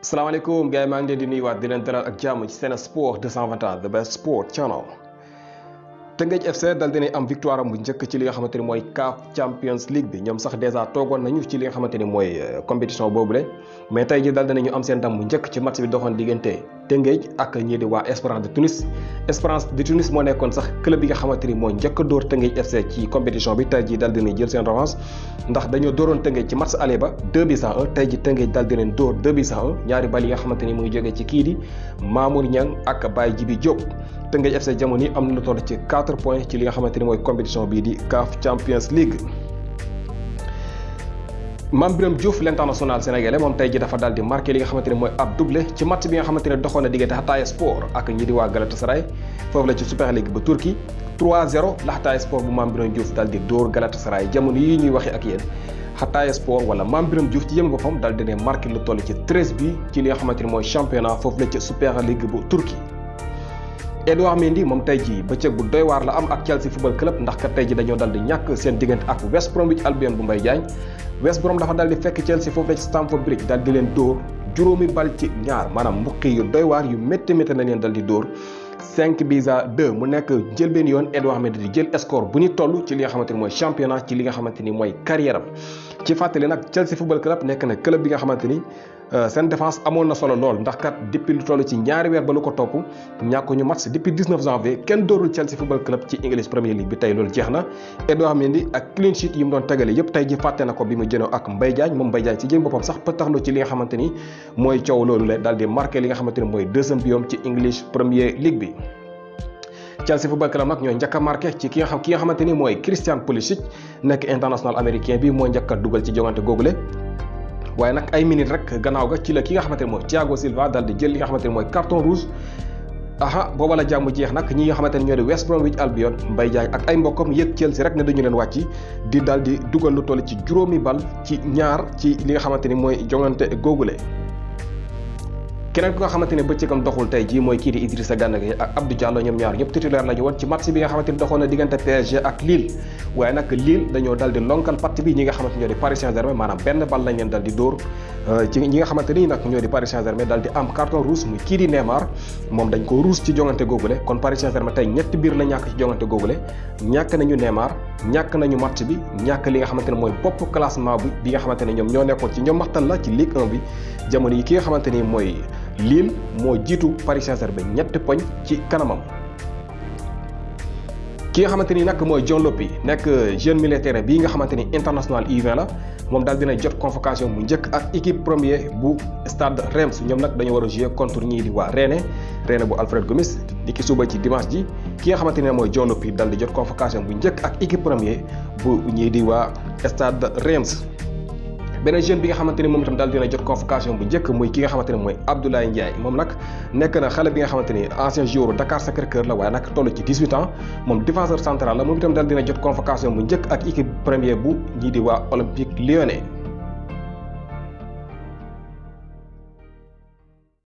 salaamaaleykum gars yi maa ngi leen di nuyuwaat di leen dalal ak jàmm ci Sen Sport 221 the best sport channel. Teungueth FC dal dinañ am victoire am bu njëkk ci li nga xamante ni mooy CAF Champions League bi ñoom sax dèjà toogoon nañu ci li nga xamante ni mooy compétition boobule mais tey ji dal dinañu am seen ndam bu njëkk ci match bi doxoon diggante Teungueth ak ñii di waa Espérance de Tunis. Espérance de Tunis moo nekkoon sax club bi nga xamante ni mooy njëkk a dóor Teungueth FC ci compétition bi tey ji dal dinañ jël seen revanche ndax dañoo dóoroon Teungueth ci match aller ba 2-1 tey ji Teungueth dal dinañ dóor 2-1 ñaari bal yi nga xamante ni mu ngi jógee ci kii di Mamour Niang ak Baye Djibi Diop. Teungueth FC jamono yi am na lu toll ci 4 points ci li nga xamante ni mooy compétition bii di CAF Champions League. Mame Birame Diouf l'international sénégalais moom tey ji dafa daal di marqué li nga xamante ni mooy ab doublé ci match bi nga xamante ne doxoon na diggante Hatay Sport ak ñi di waa Galatasaray foofu la ci Super League bu Turquie 3-0 la Hatay Sport bu Mame Birame Diouf daal di dóor Galatasaray jamono yi ñuy waxee ak yéen Hatay Sport wala Mame Birame Diouf ci yëm boppam daal di ne marqué lu toll ci 13 bi ci li nga xamante ni mooy championnat foofu la ci Super League bu Turquie. Edouard Mendy moom tey jii bëccëg bu doy waar la am ak Chelsea Football Club ndax kat tey ji dañoo dal di ñàkk seen diggante ak West Bromwich Albion bu Mbaye Diagne West Brom dafa dal di fekk Chelsea foofu la ci Stamford Bridge dal di leen dóor juróomi bal ci ñaar maanaam mbuqi yu doy waar yu métti na leen dal di dóor 5-2 mu nekk jël benn yoon Edouard Mendy di jël score bu ñu toll ci li nga xamante ni mooy championnat ci li nga xamante ni mooy carrière am ci fàttali nag Chelsea Football Club nekk na club bi nga xamante ni seen défense amoon na solo lool ndax kat depuis lu toll ci ñaari weer ba lu ko topp ñàkk ñu match depuis 19 janvier kenn doorul Chelsea Football Club ci English Premier League bi tey loolu jeex na. Edouard Mendy ak clean sheet yi mu doon tegale yëpp tey ji fàtte na ko bi mu jënoo ak Mbaye Diagne moom Mbaye Diagne ci jëm boppam sax pëtaxlu ci li nga xamante ni mooy coow loolu la daal di marqué li nga xamante ni mooy deuxième biom ci English Premier League bi. Chelsea Football Club nag ñoo njëkk a marqué ci ki nga xamante ni mooy Christian Pulisic nekk international américain bi moo njëkk a dugal ci jongante googule waaye nag ay minutes rek gannaaw ga ci la ki nga xamante ni mooy Thiago Silva daal di jël li nga xamante ni mooy carton rouge booba la jàmm jeex nag ñi nga xamante ni ñoo di West Bromwich Albion Mbaye Diagne ak ay mbokkam yëg Chelsea rek ne dañu leen wàcc di daal di dugal lu toll ci juróomi bal ci ñaar ci li nga xamante ni mooy jongante googule. keneen ku nga xamante ne bëccëgam doxul tey jii mooy kii di Idrissa Gana Gueye ak Abdou Diallo ñoom ñaar ñëpp titulaire la ñu woon ci match bi nga xamante ni doxoon na diggante PSG ak Lille waaye nag Lille dañoo dal di lonkal patt bi ñi nga xamante ñoo di Paris Saint-Germain maanaam benn bal lañ leen dal di dóor ci ñi nga xamante ni nag ñoo di Paris Saint-Germain dal di am carton rouge muy kii di Neymar moom dañ ko rouge ci jongante googule kon Paris Saint-Germain tey ñetti biir la ñàkk ci jongante googule ñàkk nañu Neymar ñàkk nañu match bi ñàkk li nga xamante ne mooy bopp classement bi nga xamante ne ñoom ñoo nekkoon ci ñoom maxtan la ci Ligue 1 bi jamono yi ki nga xamante ni mooy Lille moo jiitu Paris Saint-Germain ñetti poñ ci kanamam. ki nga xamante ni nag mooy Dion Lopy nekk jeune militaire bii nga xamante ni international U20 la moom daal dina jot convocation bu njëkk ak équipe premier bu Stade Reims ñoom nag dañoo war a jouer contre ñii di waa Rennes bu Alfred Gomis di ki suba ci dimanche ji ki nga xamante ne mooy Dion Lopy daal di jot convocation bu njëkk ak équipe premier bu ñii di waa Stade Reims. beneen jeune bi nga xamante ni moom itam daal dina jot convocation bu njëkk muy ki nga xamante ne mooy Abdoulaye Ndiaye moom nag nekk na xale bi nga xamante ni ancien joueur Dakar Sacré-Cœur la waaye nag toll ci 18 ans moom défenseur central la moom itam daal dina jot convocation bu njëkk ak équipe premier bu ñii di waa Olympique Lyonnais.